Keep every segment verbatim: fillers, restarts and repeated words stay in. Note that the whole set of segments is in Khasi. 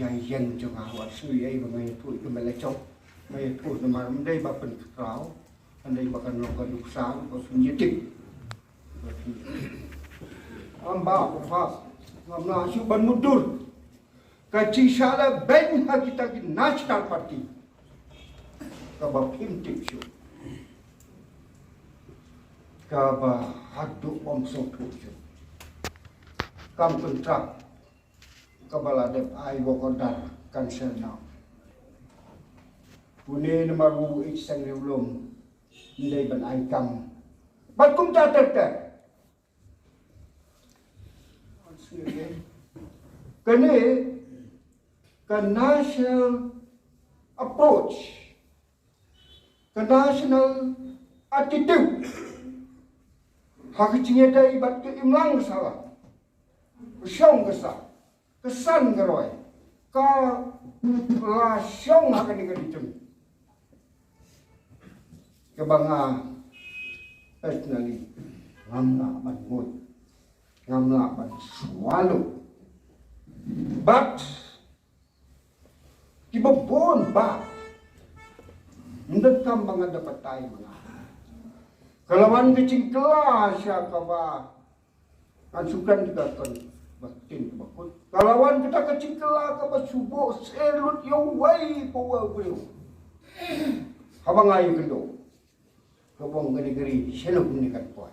Ïeng jong nga wat shu ïa ba nga ïathuh ïa ka Malechong. Nga ïathuh namar ym dei ba pynkhraw, ym dei ba kan long ka nuksan ba pynïatip. Ym ba pynkhraw, ngam lah shuh ban mutdur. Ka jingshah lehbeiñ ha kita ki National Party kaba phim tip shuh, kaba haduh ym sngewthuh shuh. Kam kontrak kaba la dep ai work order cancel noh. Une namar u ïeit seng riewlum, ym dei ban ai kam. Bad kumta ter ter. Kane ka national approach, ka national attitude ha ka jingïadei bad ka imlang ka sahlang, ka shong ka sah, ka san ka roi, ka la shong ha kane ka ri jong ngi, kaba nga personally ngam lah ban nguid, ngam lah ban swallow. But kiba bun ba ym donkam ba nga da batai ma nga. Ka la wan ka jingkylla sha kaba ngan shu kren ka kon ba ktien kaba kut. Ka la wan kata ka jingkylla kaba shu buh seh lut ïa uwei pa uwei u briew. Haba nga ïakynduh, ka bong kane ka ri shano kumne kan poi.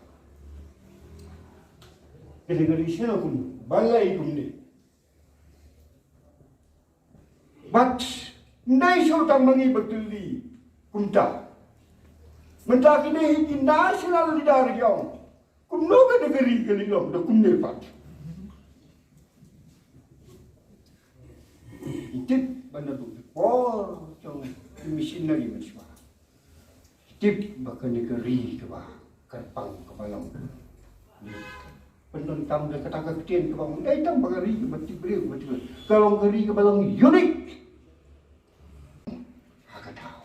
Kane ka ri shano kumne, balei kumne. But ym dei shuh tang ma ngi ba kylli kumta. Mynta kine hi ki national leader ki ong, kumno kane ka ri ka leit long da kumne pat. Tip ban da duk por jong ki missionary mynshuwa. Tip ba kane ka ri kaba kyrpang kaba long. Pyndonkam da kata ka ktien kaba ong, dei tang ba ka ri kaba tip briew kaba tip. Ka long ka ri kaba long unique ha ka thaw.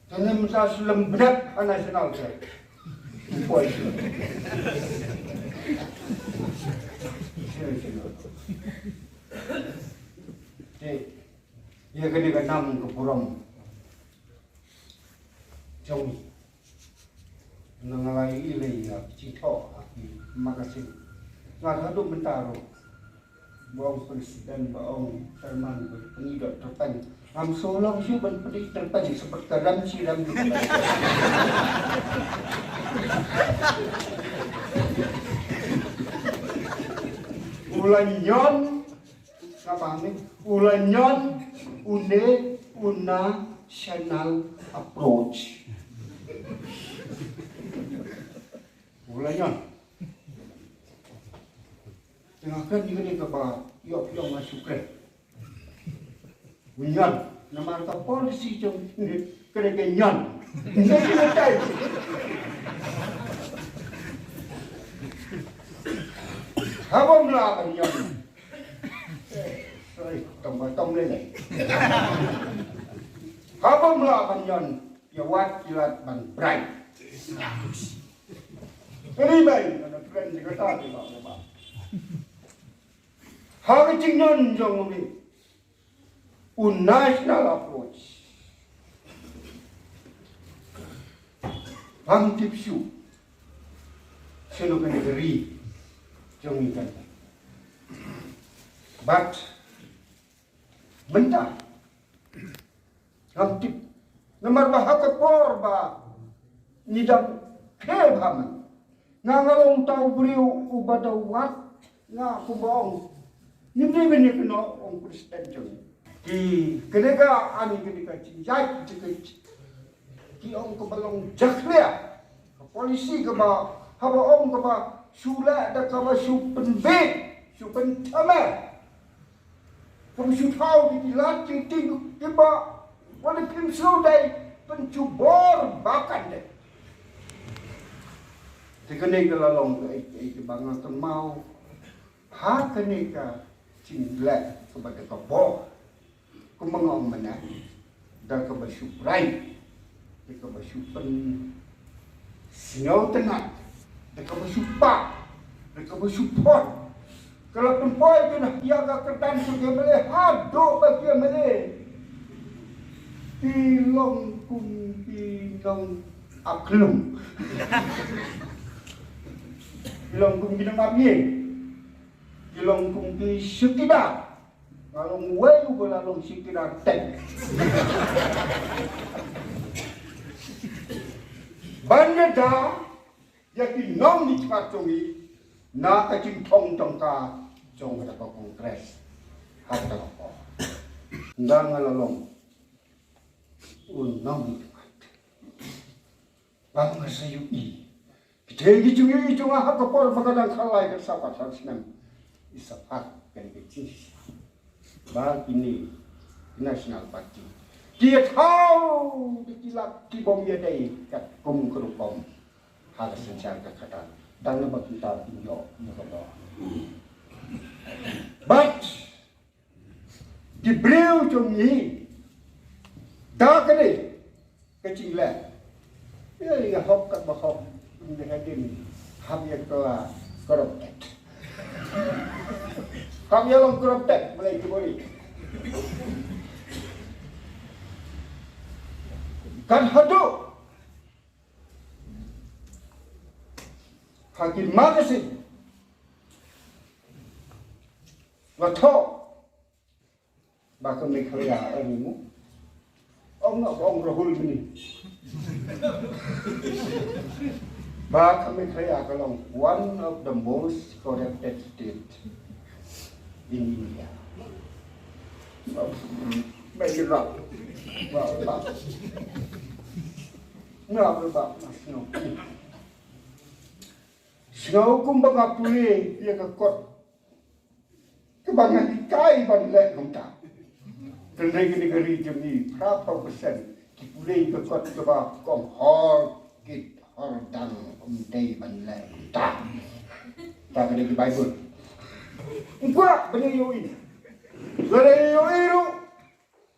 Te ne mynta shu lem bnep ha national te. Poi shu. Te ïa kane ka nam ka burom jong ngi. Nga la ïohi lei ïa ki jingthoh ha ki magazine. Nga haduh mynta ruh ba ong president, ba ong chairman, ba ngi dot tyrpeng. Ngam sngewlong shuh ban pynïaid tyrpeng, sa pat ka rem shi rem. U la ñion, kaba ne, u la ñion une u national approach. U la ñion. Te nga kren ïa kane kaba ïoh phi ong nga shu kren. U ñion, namar ka policy jong kane ka ñion. Ïa kane ka tai. Haba ym lah ban ñion. Sorry, tong ba tong lei lei. Haba ym lah ban ñion, ïa wat ki lad ban bribe. Kane bai, kane friend, kata, kata, kata. Ha ka jingñion jong u, u national approach. Ngam tip shuh shano kane ka ri jong ngi kan. But mynta ngam tip. Namar ba ha ka por ba ngi dang khlem ha man, nga nga long uta u briew uba da wad, nga kumba ong, ngim dei ban ïakynnoh, ong president jong ngi. Te kane ka, ani kane ka jingïaid, te ka, ki ong kaba long jakhlia. Ka policy kaba, haba ong kaba shu leh da kaba shu pynbeit, shu pynthame. Kaba shu thaw ki lad jingtieng kiba, wat la phim sngewdei, pynjubor ba kan dei. Te kane ka la long kaei kaei kaba nga kynmaw ha kane ka jingleh kaba da ka bor. Kumba nga ong mynne, da kaba shu bribe, da kaba shu pynsngewtynnat, da kaba shu pah, da kaba shu phon, Ka la pynpoi ïa ka kyrdan jong ki M L A haduh ba ki M L A ki long kum ki nong aklum. Ki long kum ki nong ap ïing. Ki long kum ki shakida. Nga long wei u ba la long shakida tek. Ban ïada ïa ki nongmihkhmat jong ngi na ka jingthung tyngka jong kata ka Congress. Ha kata ka por, nga, nga la long u nongmihkhmat. Ba nga sa ïohi, ki thei ki jingïohi jong nga ha ka por ba ka dang khalai ka saw ka thar snem, i sa phah ka dei ka jingshisha ba kine ki National Party ki ïathaw da ki lak ki bym ïadei katkum ka rukom ha ka synshar ka khadar. Tang namar kita ki ïoh ïa ka bor. Bad ki briew jong ngi, da kane ka jingleh, ïa, ïa hok kat ba hok, ïa hadien hap ïa ka la corrupted. Hap ïa long corrupted, balei ki bori. Kan haduh ha ki magazine la thoh ba ka Meghalaya, ong mo, ong, ong Rahul mynne, ba ka Meghalaya ka long one of the most corrupted state in India. Ba, ba, ba, ba, ba, ba, ba, ba, Sngew kumba nga pule ïa ka kot kaba nga hikai ban leh kumta. Hynrei kane ka ri jong ngi, phra phew percent ki pule ïa ka kot kaba kong hor kit hor dang, ym dei ban leh kumta. Ta ka dei ka Baibl. Ym kwah ban ïohi. Lada ïohi ruh,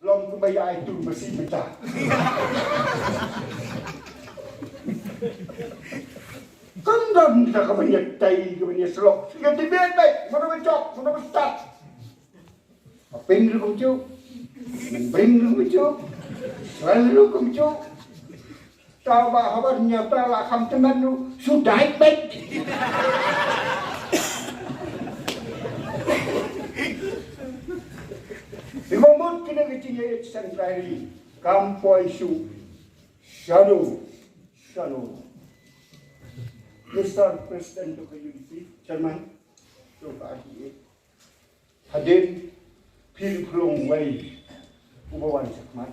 long kumba ïa ai tur masi mynta. Kan don ta ka ban ïa tai, ka ban ïa slok. Ka debate beit, mano ba jop, mano ba stad. Ba ping ruh kumjuh. Ba bring ruh kumjuh. Swal ruh kumjuh. Tau ba haba nyngkong la kham tymmen ruh, shu dait beit. Ïa ka mut kine ki jingïeit seng trai ri kam poi shuh shano shano. Mister President jong ka U D P, Chairman jong ka R T A. Hadien phi pynlong wei uba wan shakhmat.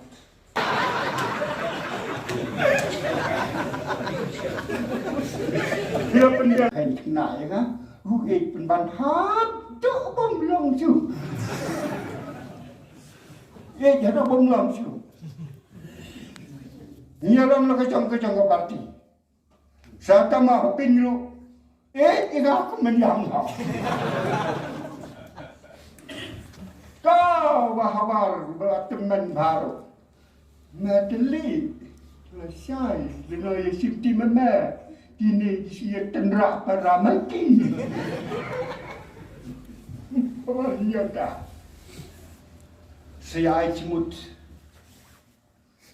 Phi la pynbiang, hynrei kane ïa nga, u ïeit pynban haduh bym long shuh. Ïeit haduh bym long shuh. Ngi ïalam la ka jong ka jong ka party. Sa tang ma ha pyn ruh, eh, i nga kum mynjang ha. Ka ba habar ba la tymmen baroh. Ma tylli la shai, lano ïa shim ti ma ma. Kine ki shu ïa tynrah para ma ki. Oh, ïa ka. Sa ïa ai jingmut.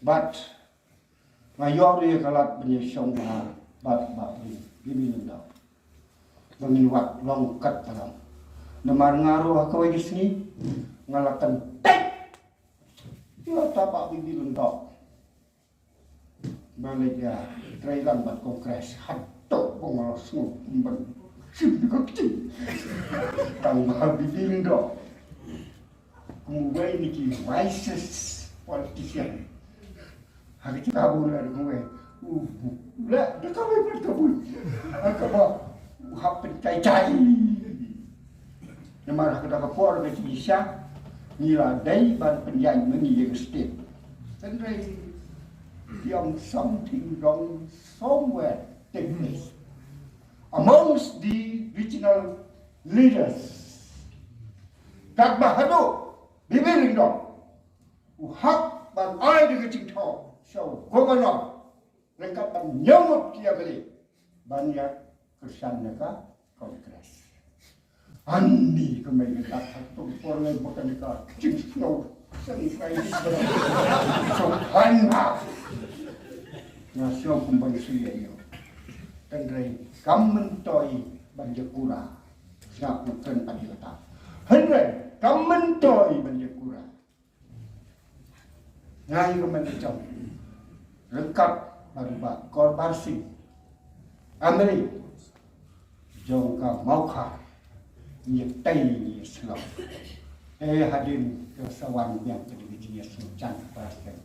Bad nga ïoh ruh ïa ka lad ban ïa shong bha bad Bah Bibi Lyngdoh ba ngin wad long kat balang. Namar nga ruh ha kawei ka sngi nga la kyntait ïa uta Bah Bibi Lyngdoh ba leit ïa trei lang bad Congress. Haduh ba nga la sngew kumban shim ïa ka kti. Tang Bah Bibi Lyngdoh kum uwei na ki wisest politician ha ka jaka ba u la dang wei, u la da kawei pat ka buit ha kaba u hap pynjai jai. Namar ha kata ka por ka jingshisha ngi la dei ban pynjai ma ngi ïa ka state. Hynrei biang, something wrong somewhere take place amongst the regional leaders. Katba haduh Bibi Lyngdoh u hap ban ai da ka jingthaw sha u governor ryngkat ban ñiewmut ki M L A ban ïa kyrshan ïa ka Congress. Ani ka mei ka dak ha tu por ngai ba kan ka jing snow. Sang kai ni ba. So kan ha. Nga snow kum ban sui ya yo. Kan rai kam mentoi ban je kura. Nga ku kan adi kata. Hynrei kam mentoi ban je kura. Nga ïa ka man jong ryngkat bad u Bah Korbasing Amri jong ka Mawkhar, ngi tei ngi slok. Eh, hadien ka sa wan biang ka dei ka jingïasnoh jan ka President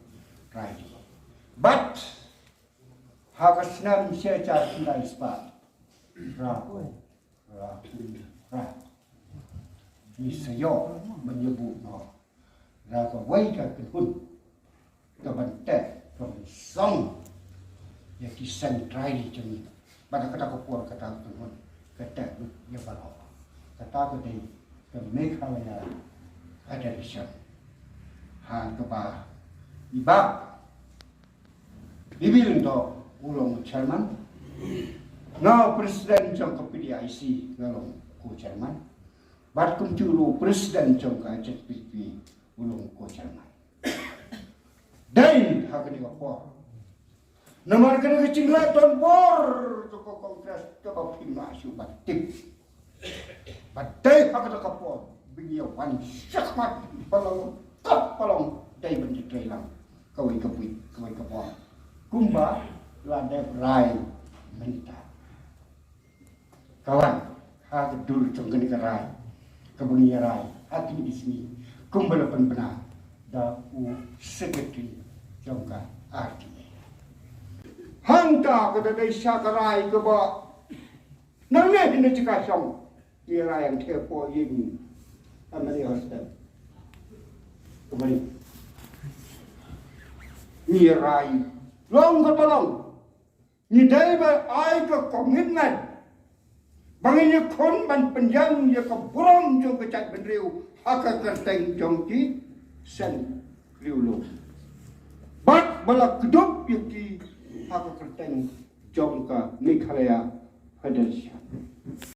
Rai. Bad ha ka snem shi hajar khyndai spah, ra ra ra ngi sa ïoh ban ïa buh noh ra kawei ka kynhun ka ban teh ka ban song ïa ki seng trai jong ngi. Bad ha kata ka por kata ka kynhun ka teh lut ïa baroh. Kata ka dei ka Meghalaya Federation. Ha kaba i Bah Bibi Lyngdoh u long u chairman. Nga u president jong ka P D I C, nga long co-chairman. Bad kumjuh ruh u president jong ka H S P P u long u co-chairman. Dei ha kane ka por. Namar kane ka jinglah donbor jong ka Congress kaba phi ma shu ban tip. Ba dei ha kata ka por ba ngi ïa wan shakhmat ba long kop ba long dei ban ïatrei lang kawei ka buit kawei ka bor. Kumba la dep rai mynta. Ka wan ha ka dur jong kane ka rai kaba ngi ïa rai ha kine ki sngi kumba la pynbna da u secretary jong ka R T A. Hangta ka da dei sha ka rai kaba nangne hi na jaka shong. Ngi rai ang the po yin amani hostel. Kumani ngi rai long ka tolong. Ngi dei ba ai ka commitment ba ngin ïakhun ban pynïang ïa ka burom jong ka jaitbynriew ha ka kyrteng jong ki seng riewlum. Bad ba la kdup ïa ki ha ka kyrteng jong ka Meghalaya Federation.